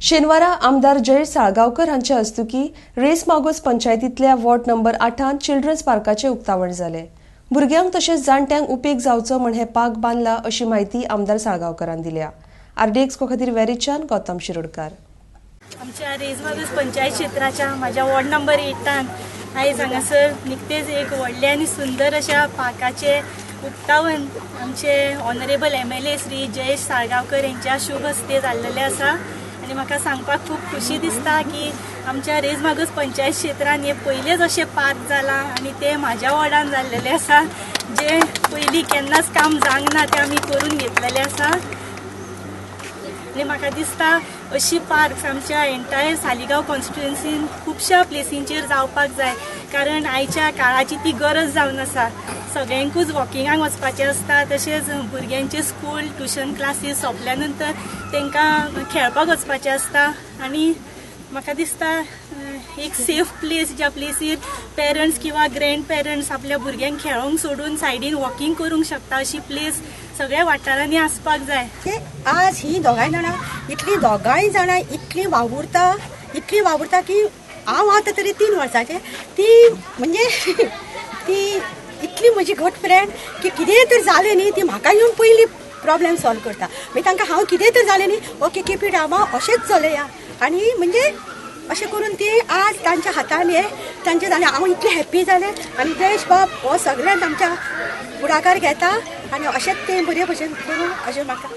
शेनवारा आमदार जयेश साळगांवकर हांचे हस्तुकी रेस मागोस पंचायतींतल्या वॉर्ड नंबर 8 चिल्ड्रन्स पार्काचें उक्तावण जालें. भुरग्यांक तशेंच जाणट्यांक उपेग जावचो म्हण हें पार्क बांदला अशी म्हायती आमदार साळगांवकरान दिल्या. आरडीएक्स खातीर वेरीच्यान गौतम शिरोडकार. आमच्या रेजमागूस पंचायत क्षेत्राच्या माझ्या वॉर्ड नंबर 8 आयज हांगासर निकतेच एक व्हडलें आनी सुंदर अशा पार्काचें उक्तावण आमचे ऑनरेबल एमएलए श्री जयेश साळगांवकर यांच्या शुभ हस्ते जाल्लेलें आसा. आनी म्हाका सांगपाक खूब खुशी दिसता की आमच्या रेजमागूस पंचायत क्षेत्रान हे पयलेच अशें पार्क जालां आनी तें म्हाज्या वॉर्डान जाल्लेलें आसा, जें पयलीं केन्नाच काम जावंक ना तें आमी करून घेतलेलें आसा. आनी म्हाका दिसता अशी पार्क्स आमच्या एंटायर सालिगांव कॉन्स्टिट्युएन्सीन खुबश्या प्लेसींचेर जावपाक जाय, कारण आयच्या काळाची ती गरज जावन आसा. सगळ्यांकूच वॉकिंगाक वचपाचें आसता, तशेंच भुरग्यांचे स्कूल ट्युशन क्लासीस सोंपल्या नंतर तांकां खेळपाक वचपाचें आसता. आनी म्हाका दिसता एक सेफ प्लेस ज्या प्लेसीर पेरंट्स किंवा ग्रँड पेरंट्स आपल्या भुरग्यांक खेळोंक सोडून सायडीन वॉकिंग करूंक शकता अशी प्लेस सगळ्या वाठारांनी आसपाक जाय. आज ही दोगांय जाणां इतली दोगांय जाणां इतली वावुरता, इतली वावुरता की हांव आतां तरी 3 वर्सांचें ती म्हणजे ती इतली म्हजी घट फ्रेंड की कितेंय तर जालें न्ही ती म्हाका येवन पयलीं प्रॉब्लेम सॉल्व करता. मागीर तांकां हांव कितेंय तर जालें न्ही ओके कीप it हांव अशेंच चलया. आनी म्हणजे अशें करून ती आज तांच्या हातान हे तांचे जालें. हांव इतलें हॅप्पी जालें. आनी जयेश बाब हो सगळ्यांत आमच्या फुडाकार घेता आनी अशेंच ते बरे भशेन करूं अशें म्हाका.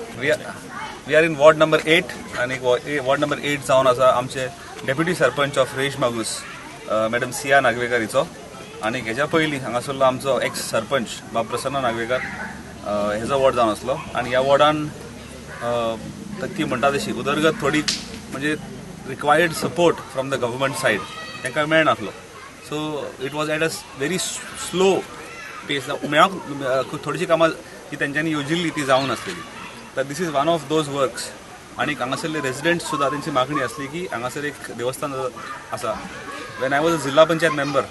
We are in ward number 8 आनी वॉर्ड नंबर 8 जावन आसा आमचे deputy sarpanch of Reis Magos madam Siya Nagvekar हिचो. आनी हेज्या पयलीं हांगासरलो आमचो एक्स सरपंच बाब प्रसन्न नागवेकर हेजो वॉर्ड जावन आसलो. आनी ह्या वॉर्डान ती म्हणटा तशी उदरगत थोडी म्हणजे required support from the government side तांकां मेळनासलो. So it was at a very slow pace. मेळोंक थोडीशी कामां जी तेंच्यांनी येवजिल्ली ती जावं नासलेली. तर this is one of those works. आनी हांगासरले रेजिडंट्स सुद्दां तेंची मागणी आसली की हांगासर एक देवस्थान आसा. When I was a Zilla Panchayat member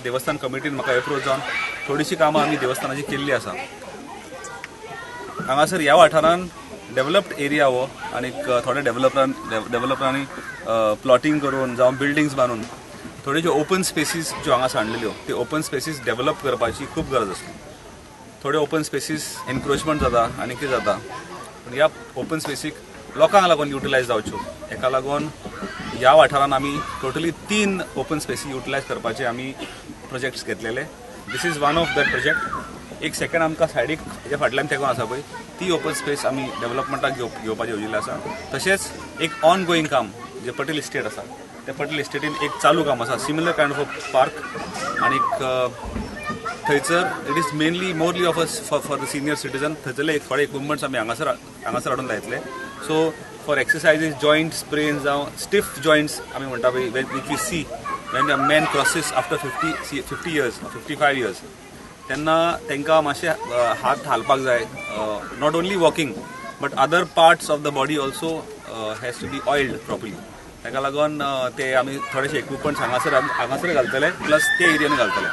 देवस्थान कमिटीन म्हाका एप्रोच जावन थोडीशी कामां आमी देवस्थानाची केल्ली आसा. हांगासर ह्या वाठारान डेवलप्ड एरिया हो आनीक थोडे डेवलपरांनी प्लॉटींग करून जावं बिल्डिंग्स बांदून थोड्यो ज्यो ओपन स्पेसीस ज्यो हांगा सांडलेल्यो त्यो ओपन स्पेसीस डेवलप करपाची खूब गरज आसली. थोड्यो ओपन स्पेसीस एनक्रोचमेंट जाता आनी कितें जाता, पूण ह्या ओपन स्पेसीक लोकांक लागून युटिलायज जावच्यो हेका लागून ह्या वाठारान आमी टोटली 3 ओपन स्पेसी युटिलायज करपाचे आमी प्रोजेक्ट्स घेतलेले. This is one of that project. एक सेकंड आमकां सायडीक हेच्या फाटल्यान तेंकून आसा पळय ती ओपन स्पेस आमी डेवलपमेंटाक घेवपाची येवजिल्लें आसा. तशेंच एक ऑन गोईंग काम जे पटेल इस्टेट आसा त्या पटेल इस्टेटीन एक चालू काम आसा, सिमिलर कायंड ऑफ पार्क. आनीक थंयसर it is mainly morely of us for the senior citizen. थंयसरले एक थोडे इक्विपमेंट्स आमी हांगासर हाडून लायतले. So for exercises joint sprain जावं स्टिफ जॉयंट्स आमी म्हणटा पळय which we see when a man crosses after 50 years 55 years तेन्ना तांकां मातशे हात हालपाक जाय. Not only walking but other parts of the body also has to be oiled properly. ताका लागून ते आमी थोडेशे इक्विपमेंट्स हांगासर घालतले प्लस ते एरियान घालतले.